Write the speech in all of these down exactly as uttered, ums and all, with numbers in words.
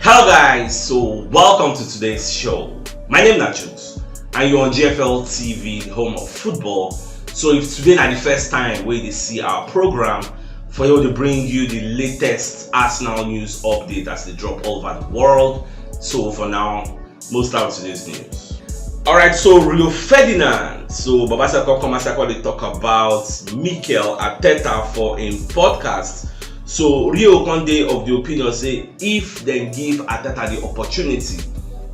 Hello guys, so welcome to today's show. My name is Nachut and you're on G F L T V, the home of football. So if today na the first time wey you dey see our program, for here we dey bring you the latest Arsenal news update as they drop all over the world. So for now, most out today's news. Alright, so Rio Ferdinand. So Baba Sako come as Sako dey talk about Mikel Arteta for im podcast. So Rio come dey of the opinion say if dem give Arteta the opportunity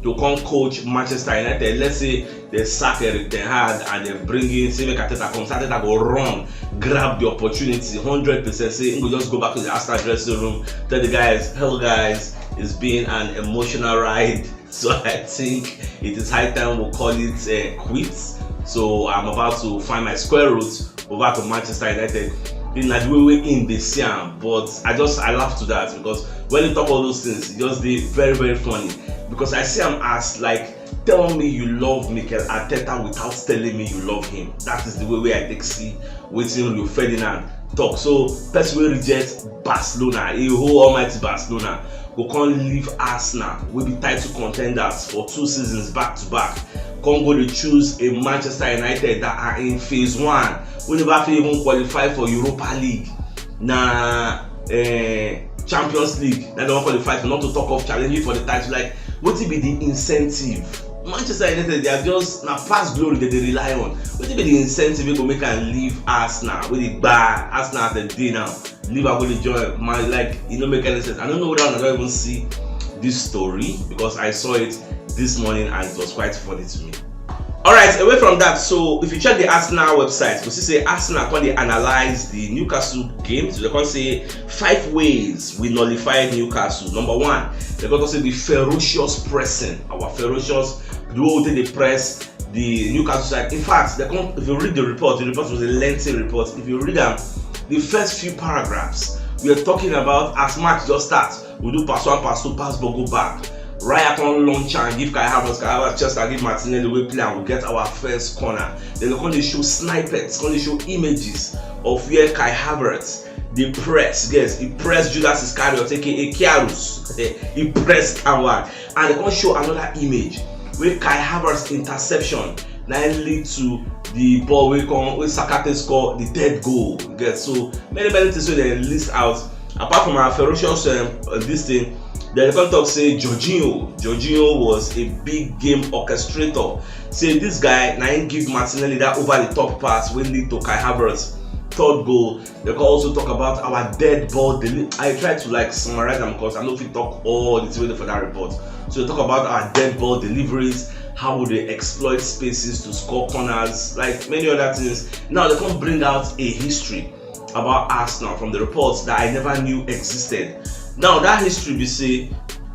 to come coach Manchester United, let's say they sack Erik Ten Hag and they bring in, say make Arteta come, say Arteta go run, grab the opportunity, hundred percent say he go just go back to the Arsenal dressing room, tell the guys, "Hello guys, it's been an emotional ride." So I think it is high time we call it uh, quits. So I'm about to find my square roots, over to Manchester United. In that way, we in the Siam, but I just I laugh to that because when you talk all those things, it just be very, very funny because I see him as like, "Tell me you love Mikel Arteta without telling me you love him." That is the way where I take see wetin Rio Ferdinand talk. So person wey reject Barcelona, a whole almighty Barcelona, go come leave Arsenal wey be title contenders for two seasons back to back, come go dey choose a Manchester United that are in phase one, wey never fit even qualify for Europa League, na uh, Champions League na dem wan qualify for, not to talk of challenging for the title. Like, wetin be the incentive? Manchester United, they are just na past glory that they rely on. Wetin be the incentive wey go make am leave Arsenal wey dey gba Arsenal as dem dey now? Leave am go dey join Man, like, e no make any sense. I don't know whether una don even see this story because I saw it this morning and it was quite funny to me. Alright, away from that, so if you check the Arsenal website, you see say Arsenal come dey analyze the Newcastle games. They come say five ways we nullified Newcastle. Number one, they come say the ferocious pressing, our ferocious, the way we take dey press the Newcastle side. In fact, they come, if you read the report, the report was a lengthy report. If you read am, the first few paragraphs, we are talking about as match just start, we do pass one, pass two, pass ball, go back. Raya come launch and give Kai Havertz, Kai Havertz just and give Martinelli, we play and we get our first corner. Then they come dey show snippets, come dey show images of where Kai Havertz dey press. Yes, he pressed Judas Iscariot, aka Kiarus. He pressed that one. And they come show another image where Kai Havertz interception now lead to the ball wey come wey Saka take score the third goal. You get, so many, many things wey they list out. Apart from our ferocious um, uh, this thing, they come talk say Jorginho, Jorginho was a big game orchestrator. Say this guy na him give Martinelli that over the top pass wey lead to Kai Havertz third goal. They can also talk about our dead ball deli- I try to, like, summarize them because I no fit talk all the things wey dey for that report. So they talk about our dead ball deliveries, how we dey exploit spaces to score corners, like many other things. Now they come bring out a history about Arsenal from the reports that I never knew existed. Now that history be say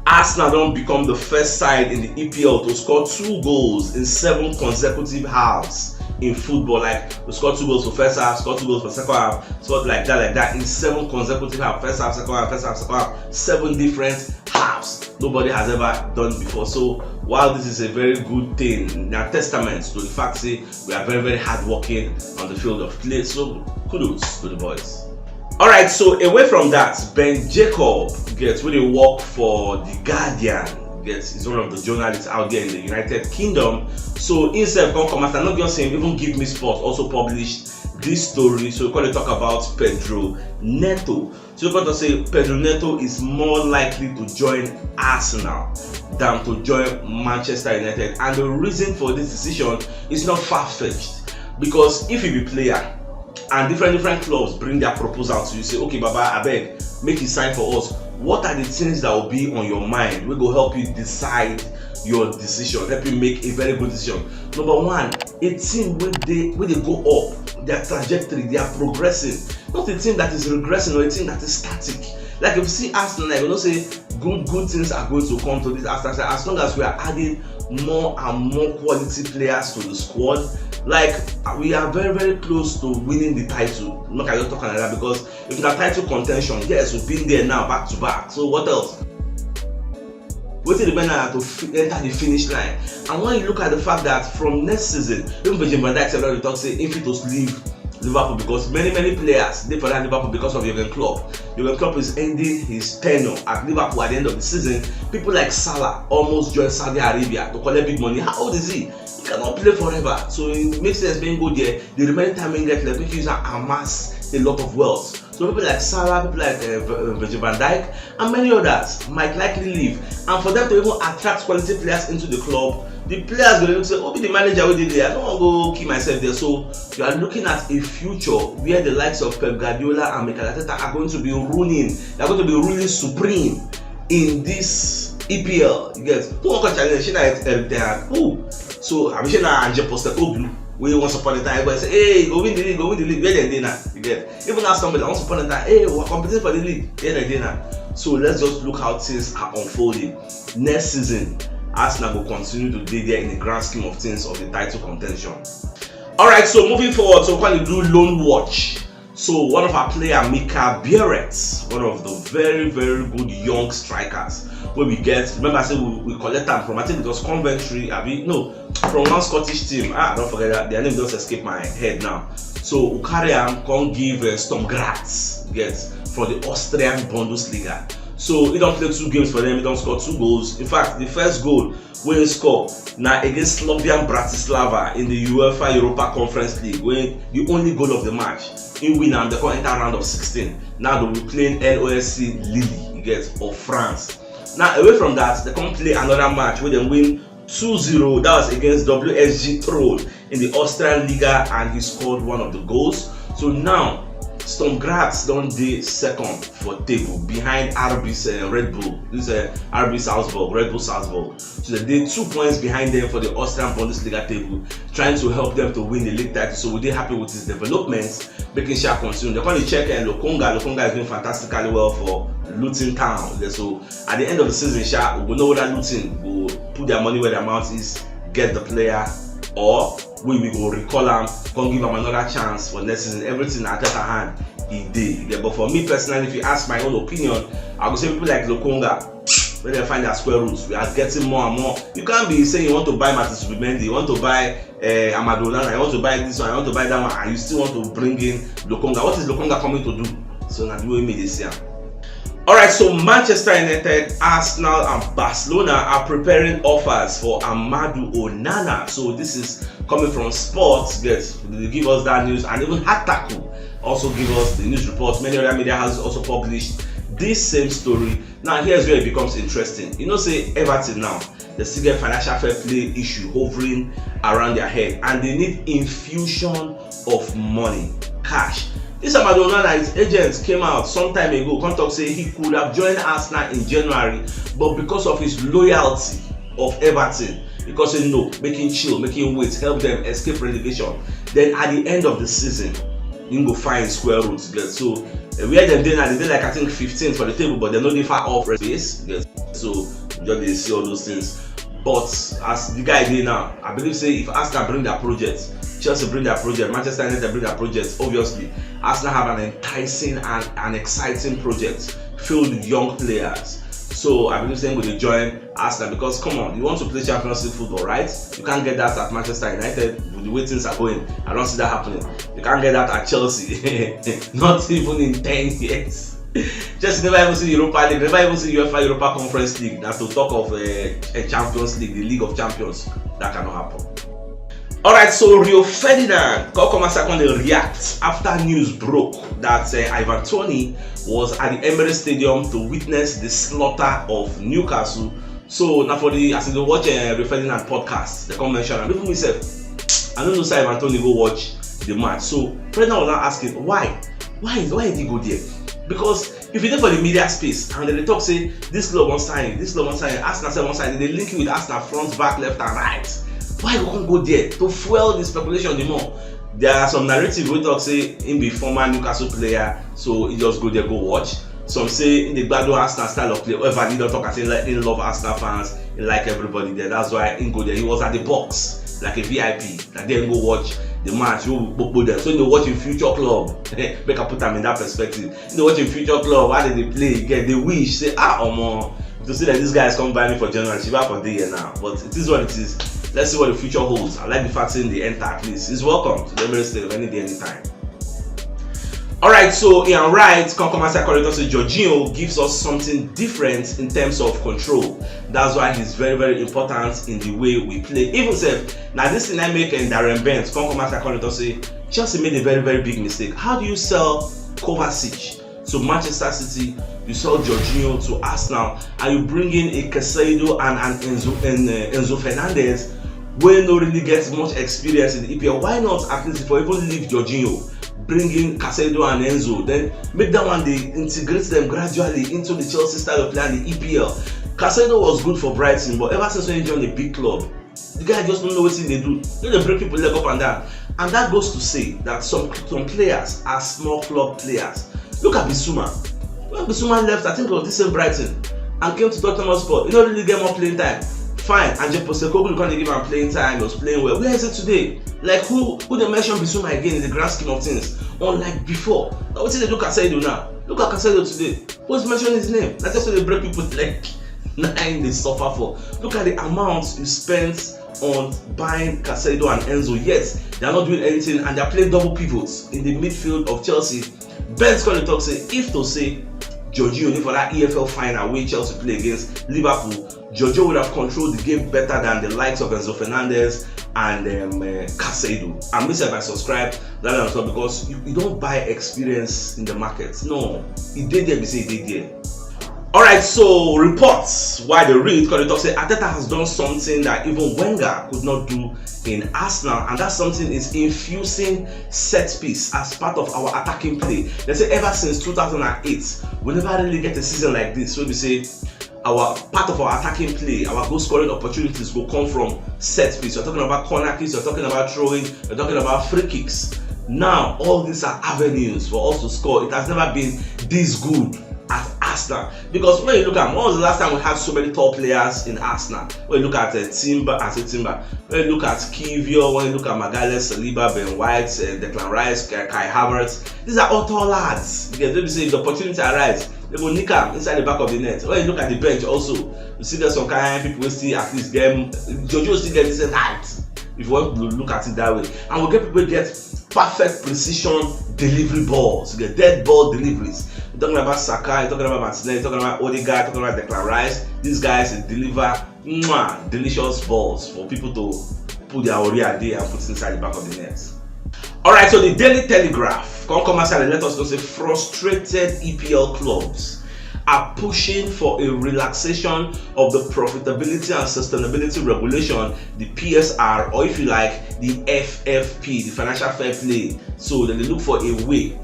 Arsenal don become the first side in the E P L to score two goals in seven consecutive halves in football. Like, we score two goals for first half, score two goals for second half, score like that, like that in seven consecutive halves. First half, second half, first half, second half, seven different halves. Nobody has ever done before. So while this is a very good thing, na testament to the fact say we are very, very hardworking on the field of play. So kudos to the boys. Alright, so away from that, Ben Jacob, get wey dey work for The Guardian, get is one of the journalists out there in the United Kingdom. So himself come come as I no just him, even Give Me Sport also published this story. So we come dey talk about Pedro Neto. So we come talk say Pedro Neto is more likely to join Arsenal than to join Manchester United. And the reason for this decision is not far-fetched because if you be player, and different different clubs bring their proposal to you, say, "Okay, Baba, abeg, make you sign for us." What are the things that will be on your mind wey go help you decide your decision, help you make a very good decision? Number one, a team wey dey wey dey go up, their trajectory, they are progressing, not a team that is regressing or a team that is static. Like, if you see Arsenal, like, you know say good good things are going to come to this Arsenal side as long as we are adding more and more quality players to the squad. Like, we are very, very close to winning the title. Make I just talk like that because if na title contention, yes, we've been there now back to back. So what else? Wetin remain na to fi- enter the finish line. And when you look at the fact that from next season, even Virgil van Dijk sef don dey talk say he fit to leave Liverpool, because many, many players dey for that Liverpool because of Jurgen Klopp. Jurgen Klopp is ending his tenure at Liverpool at the end of the season. People like Salah almost join Saudi Arabia to collect big money. How old is he? He cannot play forever. So it makes sense when he go there. The remaining time he get left, make he use am amass a lot of wealth. So people like Salah, people like uh, Virgil van Dijk, and many others might likely leave. And for them to even attract quality players into the club, the players go look say, "Oh, be the manager wey dey there. I no wan go kill myself there." So you are looking at a future where the likes of Pep Guardiola and Mikel Arteta are going to be ruling. They are going to be ruling supreme in this E P L. You get, who wan come challenge? Shey na Erik ten Hag? Who? So abi shey na Ange Postecoglou wey once upon a time everybody say, "Hey, go win the league, go win the league." Where dem dey now? You get, even Aston Villa once upon a time, "Hey, we're competing for the league." Where dem dey now? So let's just look how things are unfolding. Next season, Arsenal go continue to dey there in the grand scheme of things of the title contention. All right, so moving forward, so we call it do loan watch. So one of our player, Mika Biereth, one of the very, very good young strikers wey we get. Remember, I say we, we collect am from, I think it was Coventry, abi no, from one Scottish team. Ah, I don't forget that. Their name just escape my head now. So we carry am, come give uh, Sturm Graz, get, for the Austrian Bundesliga. So he don play two games for them, he don score two goals. In fact, the first goal wey he score na against Slovan Bratislava in the UEFA Europa Conference League, wey the only goal of the match, he win am, they come enter round of sixteen. Now they will be playing L O S C Lille, you get, of France. Now, away from that, they come play another match where they win two zero. That was against W S G Troll in the Austrian Liga, and he scored one of the goals. So now, Sturm Graz don dey second for table behind R B, uh, Red Bull. This uh, R B Salzburg, Red Bull Salzburg. So they dey two points behind them for the Austrian Bundesliga table, trying to help them to win the league title. So we dey happy with his developments, making sure continue. They come dey check uh, Lokonga. Lokonga is doing fantastically well for Luton Town. So at the end of the season, sha, we go know whether Luton go put their money where their mouth is, get the player, or we we go recall am, come give am another chance for next season. Everything na Arteta hand e dey. Yeah, but for me personally, if you ask my own opinion, I go say people like Lokonga, when they find their square roots, we are getting more and more. You can't be saying you want to buy Martin Zubimendi, you want to buy uh, Amadou Onana, you want to buy this one, you want to buy that one, and you still want to bring in Lokonga. What is Lokonga coming to do? So na the way me dey see am. All right, so Manchester United, Arsenal, and Barcelona are preparing offers for Amadou Onana. So this is coming from Sports. Yes, they give us that news, and even Hataku also give us the news report. Many other media houses also published this same story. Now, here's where it becomes interesting. You know, say Everton now, they still get financial fair play issue hovering around their head, and they need infusion of money, cash. This Amadou Onana, his agent came out some time ago, come talk say he could have joined Arsenal in January, but because of his loyalty of Everton, because he know, make him chill, make him wait, help them escape relegation. Then at the end of the season, he go find square roots. Get, so uh, where dem dey now, they dey like, I think, fifteen for the table, but they no dey far off space. Get, so you just dey see all those things. But as the guy dey now, I believe say if Arsenal bring their project, Chelsea bring their project, Manchester United bring their project, obviously, Arsenal have an enticing and an exciting project filled with young players. So I believe say go dey join Arsenal because, come on, you want to play Champions League football, right? You can't get that at Manchester United with the way things are going. I don't see that happening. You can't get that at Chelsea, not even in ten years. Chelsea never even see Europa League, never even see UEFA Europa Conference League. Now to talk of uh, a Champions League, the League of Champions, that cannot happen. All right, so Rio Ferdinand come come as I come dey react after news broke that uh, Ivan Toney was at the Emirates Stadium to witness the slaughter of Newcastle. So now for the, as you dey watch uh, Rio Ferdinand podcast, they come mention am. Even myself, I no know say Ivan Toney go watch the match. So Ferdinand was now asking why, why, why did he go there? Because if you dey for the media space and they dey talk say this club wan sign, this club wan sign, Arsenal sef wan sign, they dey link you with Arsenal front, back, left and right. Why you come go there to fuel the speculation the more? There are some narrative wey talk say him be former Newcastle player, so he just go there go watch. Some say he dey gbadun Arsenal style of play. However, he don talk am say he love Arsenal fans, he like everybody there. That's why he go there. He was at the box like a V I P. Na there he go watch the match. He go kpokpo them. So he dey watch him future club. Make I put am in that perspective. He dey watch him future club, how they dey play, get the wish. Say, ah, omo, to see that these guys come buy me for January, Shiva for the year now. But it is what it is. Let's see what the future holds. I like the fact saying they enter at least. He's welcome to the Emirates Stadium any day, anytime. Alright, so Ian Wright come come outside corridor say Jorginho gives us something different in terms of control. That's why he's very, very important in the way we play. Even sef, na this thing I make and Darren Bent come come outside corridor say Chelsea made a very, very big mistake. How do you sell Kovacic to Manchester City, you sell Jorginho to Arsenal, and you bring in a Caicedo and an Enzo and uh, Enzo Fernandez wey no really get much experience in the E P L? Why not at least for even leave Jorginho, bring in Caicedo and Enzo, then make that one dey integrate them gradually into the Chelsea style of play and the E P L. Caicedo was good for Brighton, but ever since when he joined a big club, the guy just don't know what they do. They dey break people leg up and down, and that goes to say that some some players are small club players. Look at Bissouma. When Bissouma left, I think it was this same Brighton, and came to Tottenham Hotspur, he no really get more playing time. Fine, Ange Postecoglou come dey give am playing time, he was playing well. Where is it today? Like, who who dey mention Bissouma again in the grand scheme of things? Unlike before. Now wetin dey do Caicedo now? Look at Caicedo today. Who's mentioning his name? Na just so dey break people leg. Na im dey suffer for. Look at the amount you spent on buying Caicedo and Enzo. Yes, they are not doing anything and they are playing double pivots in the midfield of Chelsea. Bent come dey talk say if to say Jorginho dey for that E F L final wey Chelsea play against Liverpool, Jorginho would have controlled the game better than the likes of Enzo Fernandez and um, uh, Caicedo. And me sef I subscribe that and so because you, you don't buy experience in the market. No, e dey there be say e dey there. Alright, so reports why dey read come dey talk say Arteta has done something that even Wenger could not do in Arsenal, and that something is infusing set piece as part of our attacking play. They say ever since two thousand and eight, we never really get a season like this wey be say our part of our attacking play, our goal scoring opportunities go come from set piece. You're talking about corner kicks, you're talking about throwing, you're talking about free kicks. Now, all these are avenues for us to score. It has never been this good at Arsenal. Because when you look at, when was the last time we had so many tall players in Arsenal? When you look at uh, Timber, I say Timber. When you look at Kivior, when you look at Magalhaes, Saliba, Ben White, uh, Declan Rice, Kai, Kai Havertz, these are all tall lads. Because they say if the opportunity arise, they go nick am inside the back of the net. When you look at the bench also, you see there's some kind of people wey still at least get, Jorginho still get decent height. If you want to look at it that way, and we get people wey get perfect precision delivery balls, you get dead ball deliveries. You're talking about Saka, you're talking about Martinelli, you're talking about Odegaard, you're talking about Declan Rice. These guys dey deliver mwah, delicious balls for people to put their ori ade and put inside the back of the net. Alright, so the Daily Telegraph come come outside and let us know say frustrated E P L clubs are pushing for a relaxation of the profitability and sustainability regulation, the P S R, or if you like, the F F P, the financial fair play. So they look for a way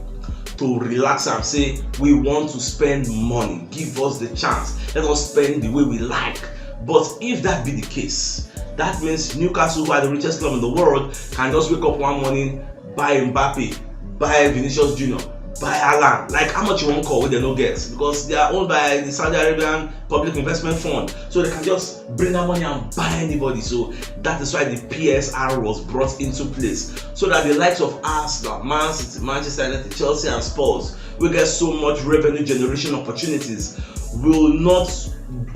to relax and say, we want to spend money, give us the chance, let us spend the way we like. But if that be the case, that means Newcastle, who are the richest club in the world, can just wake up one morning, buy Mbappe, buy Vinicius Junior, buy Haaland. Like, how much you wan call wey dem no get? Because they are owned by the Saudi Arabian Public Investment Fund. So they can just bring that money and buy anybody. So that is why the P S R was brought into place. So that the likes of Arsenal, Man City, Manchester United, Chelsea and Spurs, wey get so much revenue generation opportunities, will not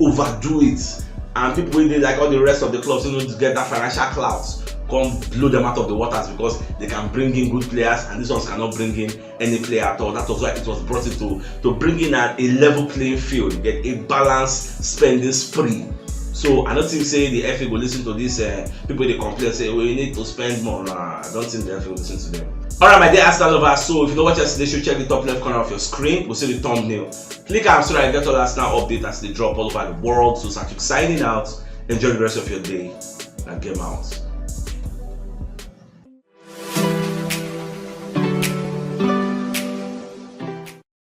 overdo it. And people wey dey like all the rest of the clubs wey no get that financial clout come blow them out of the waters because they can bring in good players and these ones cannot bring in any player at all. That was why it was brought in to, to bring in a, a level playing field, get a balanced spending spree. So I don't think say the F A go listen to this. Uh, people dey complain say we need to spend more. Nah, I don't think the F A go listen to them. Alright, my dear Arsenal lovers, so if you no watch yesterday show, check the top left corner of your screen. We'll see the thumbnail. Click am so that you get all Arsenal update as they drop all over the world. So Satuk signing out. Enjoy the rest of your day and game out.